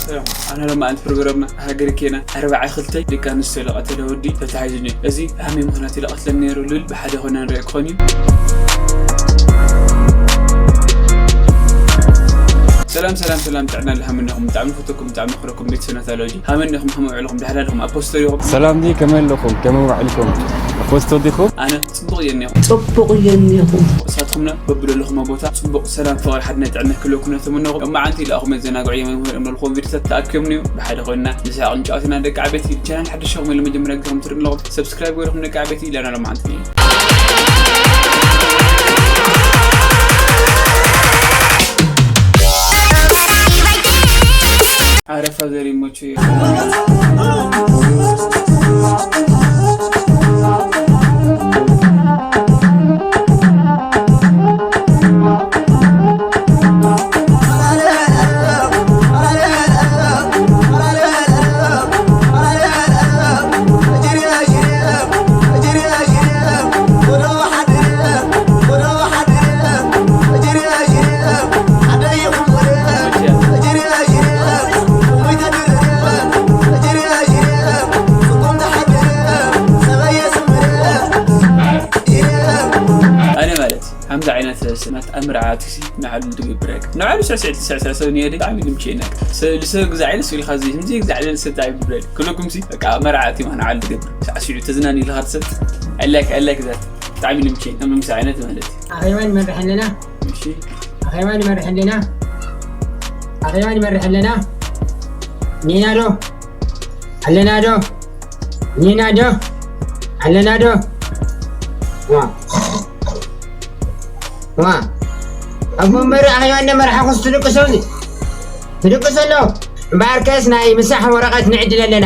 ሰላም፣ ኣነ ሎማዓንቲ ፕሮግራምና ሃገር ኬና ኣርባዓ ክልተ ደቂ ኣንስትዮ ለቐተለ ወዲ ተታሒዙ እዩ። እዚ ብሃመይ ምኽንያት እዩ ለቐትለን ነይሩ። ልብል ብሓደ ኮይና ንሪኦ ክኾን እዩ። ሰላም፣ ሰላም፣ ሰላም፣ ጥዕና ልሃመነኹም፣ ብጣዕሚ ንፈተኩም፣ ብጣዕሚ ንኽረኩም ቤተሰብና ታሎጂ ሃመነኹም፣ ሃመ ውዕልኹም፣ ዳሕዳልኹም ኣብ ፖስተር ኢኹም። ሰላም ዲ፣ ከመይ ኣለኹም? ከመይ ውዕልኩም? ኣብ ፖስቶ ዲኹም? ኣነ ጽቡቕ እየ እኒኹም። ጽቡቕ እየ እኒኹም። ንሳትኩምና በብለለኹም ቦታ ጽቡቕ ሰላም፣ ፍቕሪ፣ ሓድነት፣ ጥዕና ክህልወኩም ነተመነኹም። ሎማዓንቲ ኢላኹም መዘናግዒ መምህር እምበልኩም ቪዲዮታት ተኣኪቦም እዩ። ብሓደ ኮይንና ንስሓቕ ንጫወትና ደቂ ዓበይቲ ቻናል ሓድሽ ኹም ኢሉ መጀመርያ ግዜኹም ትርኢ ኣለኹም። ሰብስክራይብ ገይርኩም ደቂ ዓበይቲ ኢላና ሎማዓንቲ። ዓረፋ ዘር ይመቹ እዩ። ኣነ ማለት ከምዚ ዓይነት ስማት ኣምርዓትሲ ንዓሉ ዝገብረክ ንዓሉ ስዕስዕ ትስዕስዕ ሰብ ንየደ ብጣዕሚ ልምቼና። ልሰብ ግዛ ዓይነት ስኢልካ እዚ ህምዚ ግዛ ዓይነት ሰብ ብጣዕሚ ይብረድ ክለኩም ሲ በቃ መርዓት ይማ ንዓሉ ዝገብር ሳዕሲዑ ተዝናን ኢልካ ትሰብ። I like I like that። ብጣዕሚ ልምቼ ከምዚ ዓይነት ማለት እዩ። ኣኼባ ንመርሕ ኣለና። እሺ። ኣኼባ ንመርሕ ኣለና። ኣኼባ ንመርሕ ኣለና። ኒና ዶ ኣለና ዶ ኒና ዶ ኣለና ዶ? ዋ ዋ ኣብ መንበሪ ኣኼባ እናመርሓኹስ ትድቅሱ ትድቅሱ ኣሎ። እምበኣርከስ ናይ ምሳሕ ወረቐት ንዕድል ኣለና።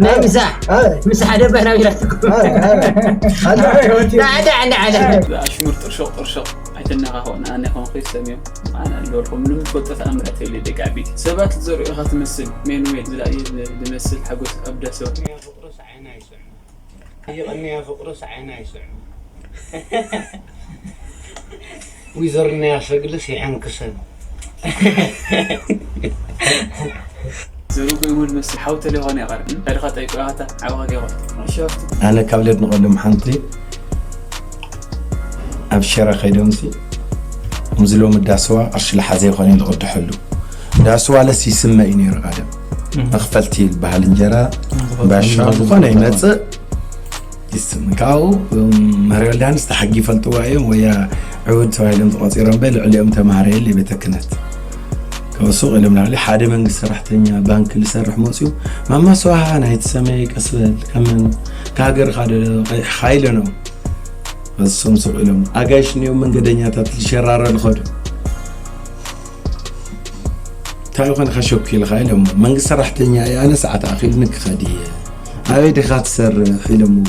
ናይ ምሳሕ ምሳሕ ደባና ቢራትኩም። ኣሽሙር ጥርሾቕ ጥርሾቕ ኣይተነኻኽኦን። ኣነ ኾንኩ ይሰምዮም ኣነ ኣለወልኩም ምንም ትፈልጦ ተኣምራት የለ ደቂ ዓበይቲ ሰባት ዝዘርኡ ኢኻ ትመስል። ሜኑዌል ዝለኣየ ዝመስል ሓጎስ ኣብ ዳሰው። ፍቅርስ ዓይና ይስዕም። ይቕንያ ፍቅርስ ዓይና ይስዕም። ዊዘርናያ ሰግልስ ይሐንክሰን። ዘርጎ ይሙል መስል ሓው ተሌኾን ያቐር። ታሪኻ ጠይቆ ያታ ዓወኻ ገይኾን። ሸፍቱ። ኣነ ካብ ለድንቐሎም ሓንቲ ኣብ ሸራ ከይዶምሲ፣ ከምዚ ሎሚ ዳስዋ ቅርሺ ልሓዘ ይኾነ ኢሉ ቅድሐሉ። ዳስዋ ለስ ይስመ እዩ ነይሩ ቀደም። እም። መኽፈልቲ ይበሃል እንጀራ፣ እም፣ ባሻ፣ መኽፈልቲ ዝኾነ ይመጽእ፣ ይስመ። ካብኡ፣ እም፣ መህሪ ወልዳንስ ተሓጊ ይፈልጥዋ እዮም፣ ወያ ዕውድ ተባሂሎም ተቖጺሮም በ ልዕሊኦም ተማሃረ የለ ቤተ ክህነት። ካብ ሱቕ ኢሎም ንላዕሊ ሓደ መንግስቲ ሰራሕተኛ ባንክ ልሰርሕ መጽዩ፣ ማማ ስዋሃ ናይ ትሰመይ ቀስ በል፣ ከመን፣ ከሃገርኻ ዶ ቀይሕኻ ኢለኖም። እሶም ሱቕ ኢሎም፣ ኣጋይሽ እኒኦም መንገደኛታት ልሸራረ ልኸዱ። እንታይ ይኾን ከሸኩ ኢልካ ኢሎም፣ መንግስቲ ሰራሕተኛ እየ፣ ኣነ ሰዓት ኣኺሉኒ ክኸድ እየ። ኣበይ ዲኻ ትሰርሕ ኢሎምዎ።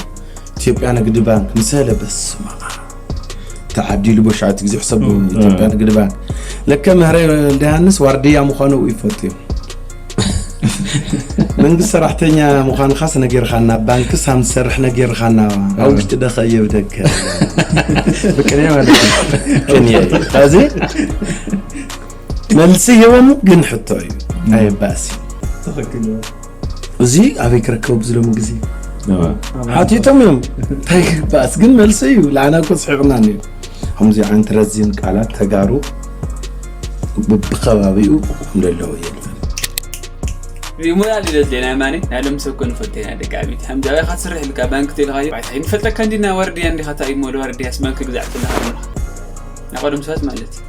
ኢትዮጵያ ንግዲ ባንክ ምስ በለ በስመ ኣብ። ተዓዲሉ በሻዕቲ ግዜ ሕሰብ እም፣ ኢትዮጵያ እም። ንግዲ ባንክ። ለከ ምህረ ወልደ ዮሃንስ ዋርድያ ምዃኑ ይፈልጡ እዮም። መንግስቲ ሰራሕተኛ ምዃንኻስ ነጊርኻና፣ ባንክስ ሃም ዝሰርሕ ነጊርኻና፣ ኣብ እም። ውሽጢ ደኸ እየብደገ። ብቅንየ ማለት እዩ። ቅንየ እዩ። ሕዚ መልሲ ሂቦም ግን ሕቶ እዩ። እም። ኣይባእሲ። ትኽክል እዩ። እዚ ኣበይ ክረከቡ ብዝለሙ ግዜ? እዋ። ሓቲቶም እዮም። እንታይ ክባእስ ግን መልሲ እዩ። ለዓና እኮ ስሒቕና እዩ። ከምዚ ዓይነት ረዚን ቃላት ተጋሩ ብ-፣ ብኸባቢኡ ከም ዘለዉ እየ ልብል። ሞራል ይደድሌና የማነ፣ ናይ ሎም ሰብ ኮን ፈልቴና ደቂ ዓቢት። ከምዚ ኣበይ ካትስርሕ ኢልካ ባንክ ተልኻዮ፣ ባይታ ይንፈልጠካ እንዲና ዋርድያ እንዲኻ ታይ እሞ ለዋርድያስ ባንክ ግዛዕ ትልኻ ኣለኻ። ናይ ቀደም ሰባት ማለት እዩ።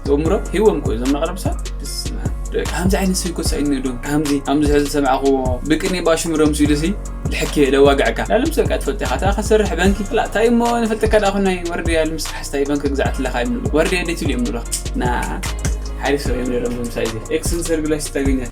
ተእምሮ ሂዎም እኮ እዞም ናቕረብ ሰብ። ብስመ ኣብ። ደቂ ከምዚ ዓይነት ሰብ እኮ ሳይኒ ዶ? ከምዚ፣ ከምዚ ሕዚ ዝሰማዕኽዎ ብቅኔ ባሽሙሮም ሲሉ ሲ ልሕኪ ለዋግዕካ። ላሎም ሰብ እካ ትፈልጥ ኢኻ። እታ ከሰርሕ ባንኪ። ላ፣ እንታይ እሞ ንፈልጠካ ደኣ፣ ኣኹን ናይ ወርድያ ልምስራሕ ስታይ ባንክ ግዛዕትለኻ እዮም ንብሉ። ወርድያ ደት ኢሉ እዮም ንብሉ። ና፣ ሓሪፍ ሰብ እዮም ነይሮም ብምሳይ እዚ። ኤክስን ሰርግላሽ ስታገኛል።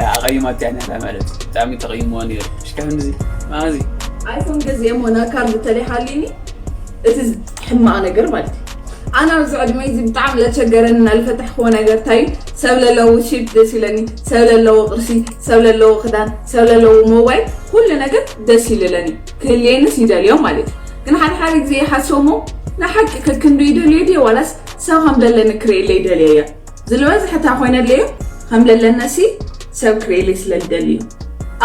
ኣቐይማት እያ ነይራ ማለት እዩ። ብጣዕሚ ተቐይምዋ ነይሩ። እሺ፣ ካብ ክንድዚ፣ ማዚ። ኣይፎን ገዚኤ እሞ ና ካርድ ተለይ ሓሊኒ፣ እቲ ሕማቕ ነገር ማለት እዩ። ኣነ ኣብዚ ዕድመይ እዚ ብጣዕሚ ለቸገረኒ እና ልፈታሕክዎ ነገር እንታይ እዩ? ሰብ ለለዎ ሺፕ ደስ ይለኒ፣ ሰብ ለለዎ ቅርሲ፣ ሰብ ለለዎ ክዳን፣ ሰብ ለለዎ ሞባይል፣ ኩሉ ነገር ደስ ይልለኒ፣ ክህልየንስ ይደልዮ ማለት እዩ። ግን ሓደ ሓደ ግዜ ይሓስቦ እሞ ንሓቂ ከክንዱ ይደልዮ ድየ ዋላስ ሰብ ከም ደለኒ ክርእየለይ ይደልዮ እየ? ዝልበዝሐ እታ ኮይነለዮ ከም ለለነሲ ሰብ ክርእየለይ ስለ ዝደሊ እዩ።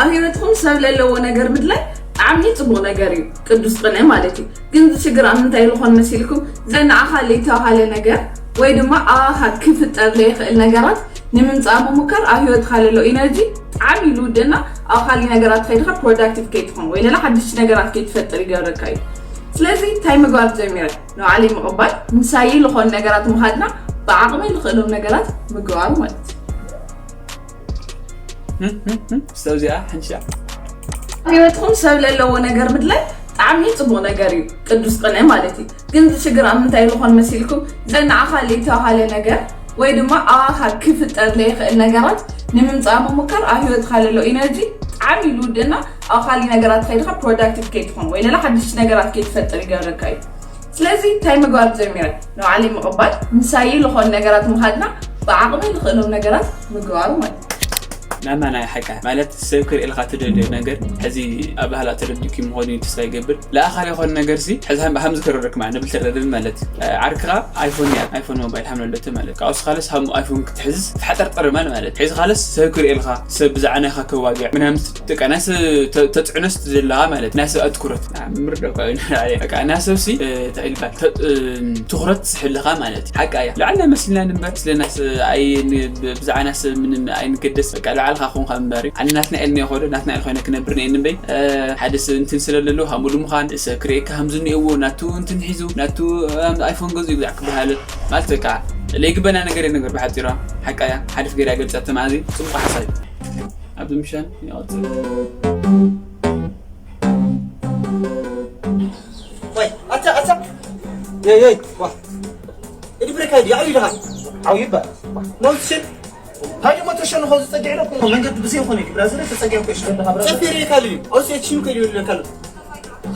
ኣብ ህይወትኩም ሰብ ለለዎ ነገር ምድላይ ብጣዕሚ ጽቡቕ ነገር እዩ፣ ቅዱስ ቅንኢ ማለት እዩ። ግን እዚ ሽግር ኣብ ምንታይ ይልኾን መሲልኩም? ዘንዓኻ ለይተባሃለ ነገር ወይ ድማ ኣኻ ክፍጠር ለይኽእል ነገራት ንምምጻእ ምሙከር ኣብ ህይወትካ ለሎ ኢነርጂ ብጣዕሚ ይልውድና። ኣብ ካሊ ነገራት ከይድካ ፕሮዳክቲቭ ከይትኾን ወይ ለላ ሓድሽቲ ነገራት ከይትፈጥር ይገብረካ እዩ። ስለዚ እንታይ ምግባር ጀሚረ? ንባዕለይ ምቕባል፣ ምሳይ ልኾን ነገራት ምኻድና ብዓቕመይ ልኽእሎም ነገራት ምግባሩ ማለት እዩ። ሰብ እዚኣ ሓንሻ ህይወትኩም ሰብ ለለዎ ነገር ምድላይ ብጣዕሚ ጽቡቕ ነገር እዩ፣ ቅዱስ ቅንኢ ማለት እዩ። ግን እዚ ሽግር ኣብ ምንታይ ይልኾን መሲልኩም? ዘንዓኻ ለይተባሃለ ነገር ወይ ድማ ኣኻ ክፍጠር ለይኽእል ነገራት ንምምጻእ ምሙከር ኣብ ህይወትካ ለሎ ኢነርጂ ብጣዕሚ ይልውድና። ኣብ ካሊ ነገራት ከይድካ ፕሮዳክቲቭ ከይትኾን ወይ ለላ ሓድሽቲ ነገራት ከይትፈጥር ይገብረካ እዩ። ስለዚ እንታይ ምግባር ጀሚረ? ንባዕለይ ምቕባል፣ ምሳይ ልኾን ነገራት ምኻድና ብዓቕመይ ልኽእሎም ነገራት ምግባሩ ማለት እዩ። ናማና ሓቃ ማለት ሰብ ክርእልካ ትደልዮ ነገር ሕዚ ኣብ ባህላ ተረዲኩ ምኾኑ ተስፋ ይገብር። ለኣኻል ይኾን ነገር ሲ ሕዚ ሃም- ሃምዚ ከረረክ ማለት ንብል ተረድን ማለት ዓርክኻ ኣይፎን እያ ኣይፎን ሞባይል ሃምለለተ ማለት ካብስ ካልስ ሃም ኣይፎን ክትሕዝስ ተሓጠርጠር ማል ማለት ሕዚ ካልስ ሰብ ክርእልካ ሰብ ብዛዕናኻ ከባቢዕ ምናምን ጥቃ ናይ ሰብ ተ- ተፅዕኖ ስትዘለኻ ማለት ናይ ሰብ ኣትኩረት ምርደካ በቃ ናይ ሰብ ሲ እንታይ ይልባል ተ- ትኹረት ትስሕልኻ ማለት እዩ ሓቃ እያ ልዓልና መሲልና ንበር ስለና ብዛዕና ሰብ ምንም ኣይንገደስ በቃ ልዓልኻ ኮንካ ምበር እዩ ኣነ ናትና ኢልና ይኸዶ ናትና ኢል ኮይነ ክነብር ነየ ንበይ ሓደ ሰብ እንትን ስለለሎ ሃሙሉ ምዃን ሰብ ክርእየካ ሃምዝኒ እዎ ናቱ እንትን ሒዙ ናቱ ኣይፎን ገዙ ይግዛዕ ክበሃለ ማለት በቃ ለይግበና ነገር ነገር ብሓፂራ ሓቃ እያ ሓደፍ ገይራ ገልፀ ተማዚ ፅቡቅ ሓሳብ ኣብዚ ምሻን ይቐፅል ወይ ኣታ ኣታ የይ የይ ዋ እዲ ብረካ ዲ ዓው ይልካ ዓው ይባ ነው ትሽን ሃዲ ሞተሸን ሆዝ ጸግዕ ነው መንገድ ብዘይ ሆነ ብራዘር ተጸግዕ ነው እሺ ተደሃብራ ጸፍሪ ካሊ ኦስ የቺን ከሊ ይልካሉ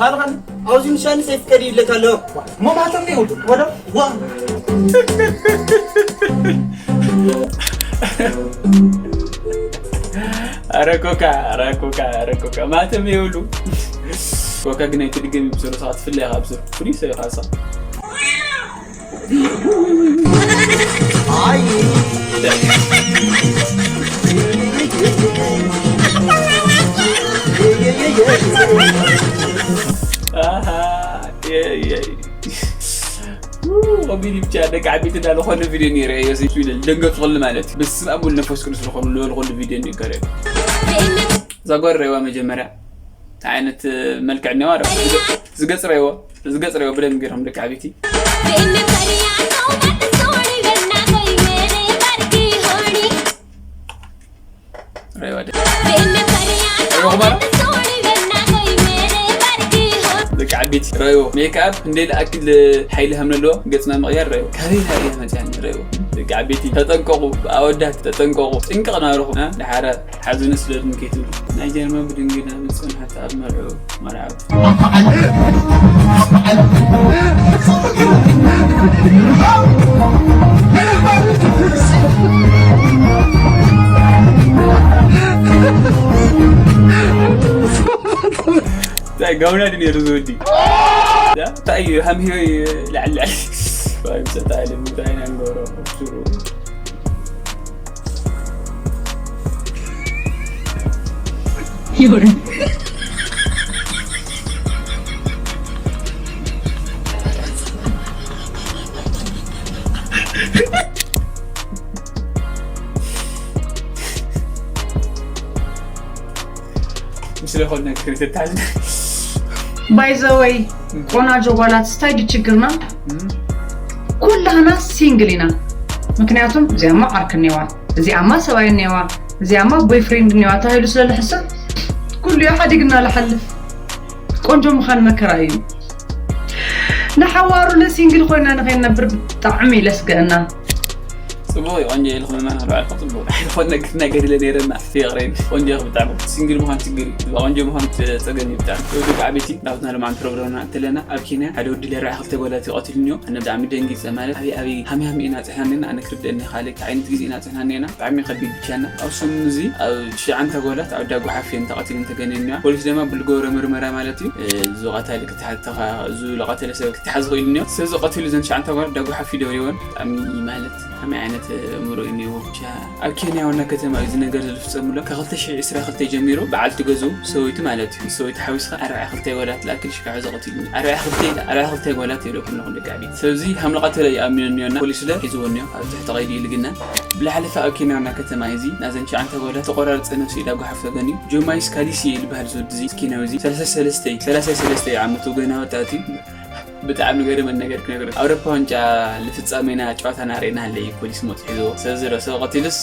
ካልኻን ኣውዚ ምሻን ሰይፍ ከዲ ይልካሉ ሞማተም ነው ወደ ዋ ኣረ ኮካ ኣረ ኮካ ኣረ ኮካ ማተም የብሉ ኮካ ግን ኣይትድገም ብሰሩ ሰዓት ፍለ ኢኻ ብሰሩ ፍሉይ ሰብ ኢኻ ሳ ኣሃ ወቢኒ ብቻ ደቂ ዓበይቲ እንዳለ ኮነ ቪድዮ ነይረ የሲ ኢለ ደንገጽኩሉ ማለት እዩ። በስመ ኣብ ወልድ መንፈስ ቅዱስ ዝኾኑ ልበል ኮሉ ቪድዮ ነይረ። እዛ ጓል ረይዋ መጀመርያ እንታይ ዓይነት መልክዕ እኒዋ ዝገጽ ረይዎ ዝገጽ ረይዎ ብደንብ ገይሮም ደቂ ዓበይቲ ደቂ ዓበይቲ ረዮ ሜክኣፕ እንደ ልኣክል ሓይሊ ከም ዘለዎ ገፅና ምቕያር ረዮ ካበይ ሃሪያ መፅያኒ ረዮ ደቂ ዓበይቲ ተጠንቀቑ ኣወዳት ተጠንቀቑ ጥንቅቕ ናበልኹም ድሓረ ሓዙኒ ስለድን ከይትብሉ ናይ ጀርመን ብድንግልና ምፅንሐት ኣብ መርዑ መርዓዊ እንታይ ጋውና ድዩ ነይሩ ዝወዲ እንታይ እዩ ሃምሂዮ እዩ ላዕሊ ላዕሊ ባይ ምሰታ ኢለ ምንታይ ኢና ንገብሮ ሽሩ ይሁን ምስለ ኮነ ክሪተታል ባይዘወይ ቆናጆ ጓላት ስታይ ድችግርና ኩላህና ሲንግል ኢና ምክንያቱም እዚኣማ ዓርክ እኒዋ እዚኣማ ሰብኣይ እኒዋ እዚኣማ ቦይፍሬንድ እኒዋ ተባሂሉ ስለልሕሰብ ኩሉ ሓዲግና ልሓልፍ ቆንጆ ምዃን መከራ እዩ ንሓዋሩ ለሲንግል ኮይና ንኸይነብር ብጣዕሚ ለስገአና ጽቡቕ እዩ፣ ቆንጆ ኢልኩም ድማ ንኽልባዕልኩም ጽቡቕ። ኣይኮነ ግን ነገር ኢለ ነይረ እና ፍቕረይ ቆንጆ ኢኹም ብጣዕሚ። ሲንግል ምዃን ችግር እዩ፣ ቆንጆ ምዃን ጸገም እዩ ብጣዕሚ። ደቂ ዓበይቲ ናብትና ልማዓን ፕሮግራምና እንተለና ኣብ ኬንያ ሓደ ወዲ ለርዓ ክልተ ጓላት ይቐትሉ እኒኦ። ኣነ ብጣዕሚ ደንጊጸ ማለት ኣበይ ኣበይ ሃሚ ሃሚ ኢና ጽሕና ነና ኣነ ክርደኒ ካልእ ዓይነት ግዜ ኢና ጽሕና ነና ብጣዕሚ ከቢድ ብቻና። ኣብ ሰሙን እዚ ኣብ ትሽዓን ተጓላት ኣብ ዳጉሓፍ እየን ተቐቲለን ተገንየን እኒዋ። ፖሊስ ድማ ብዝገበሮ ምርመራ ማለት እዩ፣ እዚ ቀታሊ ክተሓዝ ተኻ-፣ እዚ ዝቐተለ ሰብ ክተሓዝ ክኢሉ እኒኦ። ሰብ ዝቐትሉ እዘን ትሽዓን ተጓላት ዳጉሓፍ እዩ ደብሪወን። ብጣዕሚ ማለት ከመይ ዓይነት ኣእምሮ እዩ እኒኦ? ብቻ ኣብ ኬንያ ዋና ከተማ እዩ እዚ ነገር ዝፍጸምሎም። ካብ ክልተ ሽሕ ዕስራ ክልተ ጀሚሩ በዓልቲ ገዝኡ ሰበይቱ ማለት እዩ፣ ሰበይቱ ሓዊስካ ኣርባዓ ክልተ ጓላት ዝኣክል ሽካዕ ዘቐትሉ። ኣርባዓ ክልተ፣ ኣርባዓ ክልተ ጓላት ይብለኩም ኣለኹ ደቂ ዓበይቲ። ሰብዚ ከም ዝቐተለ እዩ ኣሚኑ እኒኦና ፖሊስ ለ ሒዝዎ እኒኦ ኣብ ትሕቲ ቀይዲ ኢሉ ግና። ብዝሓለፈ ኣብ ኬንያ ዋና ከተማ እዚ ናዘን ትሽዓን ተጓላት ተቆራርጸ ነፍሲ ኢዳ ጓሓፍ ተገንዩ። ጆማይስ ካሊሲ ይበሃል ዝወዲ እዚ ኬንያዊ እዚ ሰላሳ ሰለስተ እዩ፣ ሰላሳ ሰለስተ እዩ ዓመቱ፣ ገና ወጣት እዩ። ብጣዕሚ ገርመን ነገር ክነግረኩም። ኣውሮፓ ዋንጫ ልፍጻሜና ጨዋታና ርኢና ሃለይ ፖሊስ መጽ ሒዝዎ። ሰዚ ዶ ሰብ ቀቲሉስ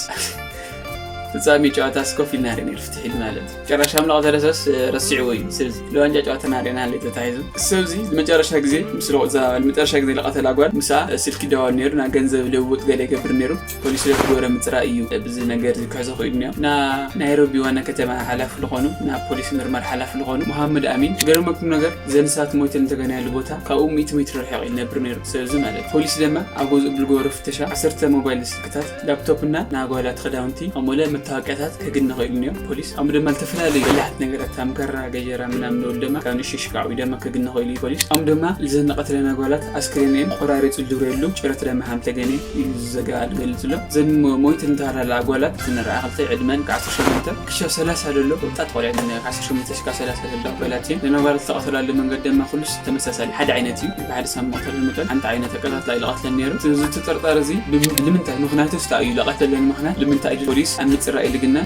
ፍጻሜ ጨዋታ ስኮፍ ኢልና ርኢና ነይሩ ፍትሕ ኢሉ ማለት እዩ። ጨረሻ ኣምላኽ ተደሰስ ረሲዕዎ እዩ። ስለዚ ንዋንጫ ጨዋታና ርኢና ሃለይ ተታሒዙ። ሰብዚ ንመጨረሻ ግዜ ምስ ሎቕዛ ንመጨረሻ ግዜ ለቐተላ ጓል ምሳ ስልኪ ይደዋወል ነይሩ፣ ና ገንዘብ ልውውጥ ገለ ይገብር ነይሩ። ፖሊስ ለፍጎረ ምጽራይ እዩ ብዚ ነገር እዚ ክሕዞ ክኢሉ ነይሩ። ና ናይሮቢ ዋና ከተማ ሓላፊ ዝኾኑ፣ ና ፖሊስ ምርመራ ሓላፊ ዝኾኑ መሃመድ ኣሚን፣ ገርመኩም ነገር ዘንሳት ሞይተን እንተገናየሉ ቦታ ካብኡ ሚእቲ ሜትሮ ርሒቕ ይነብር ነይሩ። ስለዚ ማለት ፖሊስ ደማ ኣብ ገዝኡ ብልጎሮ ፍተሻ ዓሰርተ ሞባይል ስልክታት፣ ላፕቶፕ እና ናጓላት ክዳውንቲ፣ ኣሞለ መታወቂያታት ከግኒ ክኢሉ ነይሩ ፖሊስ። ኣሙ ደማ ዝተፈላለዩ በላሕት ነገራት ታምከራ፣ ገጀራ ምናምን ንወል ደማ ካብ ንሽሽካዊ ደማ ከግኒ ክኢሉ እዩ ፖሊስ። ኣሙ ደማ ልዘን ቀትለ ናጓላት ኣስክሬን ቆራሪጹ ዝድብረሉ ጭረት ደማ ሃም ተገኒ እዩ ዝዘጋ ዝገልጽ ኣሎ። ዘን ሞ-፣ ሞይት እንተሃላላ ኣጓላት ዝነርኣ ክልተ ዕድመን ካብ ዓሰርተ ሸሞንተ ክሻብ ሰላሳ ዘሎ ወጣት ቆልዓ፣ ካብ ዓሰርተ ሸሞንተ ክሻብ ሰላሳ ዘሎ ኣጓላት እየን። ዘን ኣጓላት ዝተቐተላሉ መንገዲ ደማ ኩሉስ ተመሳሳሊ ሓደ ዓይነት እዩ። ብሓደ ሳብ መቕተል መጠን ሓንቲ ዓይነት ኣቀጣጥላ ኢሉ ቀትለን ነይሩ። እዚ ተጠርጣሪ እዚ ብም-፣ ንምንታይ ምኽንያቱ ስታ እዩ ለቐተለን ምኽንያት ንምንታይ እዩ ፖሊስ ኣብ ምጽራይ ኢሉ ግና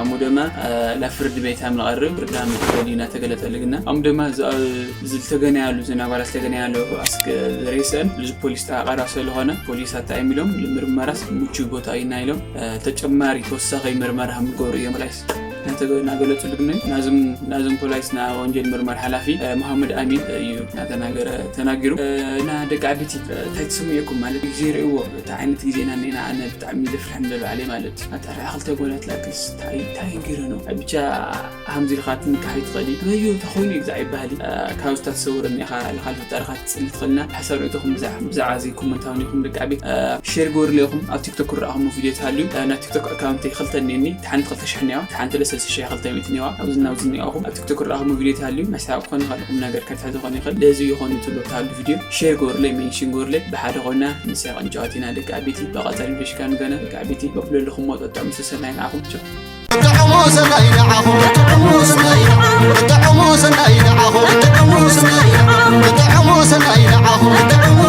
ኣሙ ደማ ላፍርድ ቤት ኣም ለቐርብ ፍርዳ ምትበል እዩ እናተገለጸሉ ግና ኣሙ ደማ ዝ-፣ ዝተገናያሉ ዘን ኣጓላት ዝተገናያሉ ኣስክ ሬሰን ልዚ ፖሊስ ተቃራ ስለኾነ ፖሊስ ኣታይም ኢሎም ንምርመራስ ምቹ ቦታ እዩ ኢና ኢሎም፣ እ፣ ተጨማሪ ተወሳኺ ምርመራ ከም ዝገብሩ እዮም ፖሊስ እናተገ-፣ እናገለጹ ዝግነዩ። ናዝም፣ ናዝም ፖሊስ ና ወንጀል ምርመራ ሓላፊ፣ እ፣ መሃመድ ኣሚን እዩ እናተናገረ ተናጊሩ። እ፣ እና ደቂ ዓበይቲ፣ እ፣ እንታይ ትስምዑኩም ማለት ግዜ ርእይዎ፣ እቲ ዓይነት ግዜና እኒና ኣነ ብጣዕሚ ዘፍርሐኒ ዘሎ ባዕለይ ማለት እዩ። ኣታ ኣርዓ ክልተ ጓላት ላክልስ እንታይ፣ እንታይ ገይረ ነው? ብቻ ሃምዚ ኢልካ ትንካሕ ኣይትኽእል እዩ። ኣበዩ ተኾይኑ እዩ ግዛዕ ይበሃል እዩ። እ፣ ካብ ዝታ ትሰውረኒ ኢኻ ኢልካ ልፍጣርካ ትጽሊ ትኽእልና። ሓሳብ ርእይቶኹም ብዛዕ-፣ ብዛዕባ እዚ ኮመንታውን ኢኹም ደቂ ዓበይቲ፣ እ፣ ሼር ግበሩለይ ኢኹም። ኣብ ቲክቶክ ክረኣኹም ቪድዮ ተሃልዩ፣ እ፣ ናይ ቲክቶክ ኣካውንተይ ክልተ እኒአኒ። እቲ ሓንቲ ክልተ ሽሕ እኒኣዋ፣ እቲ ሓንቲ ለ ሰለስተ ሽሕ ክልተ ሚእቲ እኒኣዋ። ኣብዚ ናብዚ እኒኣኹም። ኣብ ቲክቶክ ክረኣኹም ቪድዮ ተሃልዩ፣ ናይ ሰሓቕ ክኾን ይኽእል፣ ቁም ነገር ከትሕዝ ክኾን ይኽእል። ለዚ ይኾን ትብሎ ትሃሉ ቪድዮ ሼር ግበሩለይ፣ ሜንሽን ግበሩለይ። ብሓደ ኮይና ንሳይ ቅንጫዋት ኢና ደቂ ዓበይቲ። ብቐጻሊ ቪድዮ ሽካን ገና ደቂ ዓበይቲ በብለለኹም መጠጥ ጥዑም ሰሰናይ ንዓኹም። ቻው። ጥዑሙ ሰናይ ንዓኹም፣ ጥዑሙ ሰናይ፣ ጥዑሙ ሰናይ ንዓኹም፣ ጥዑሙ ሰናይ፣ ጥዑሙ ሰናይ ንዓኹም፣ ጥዑሙ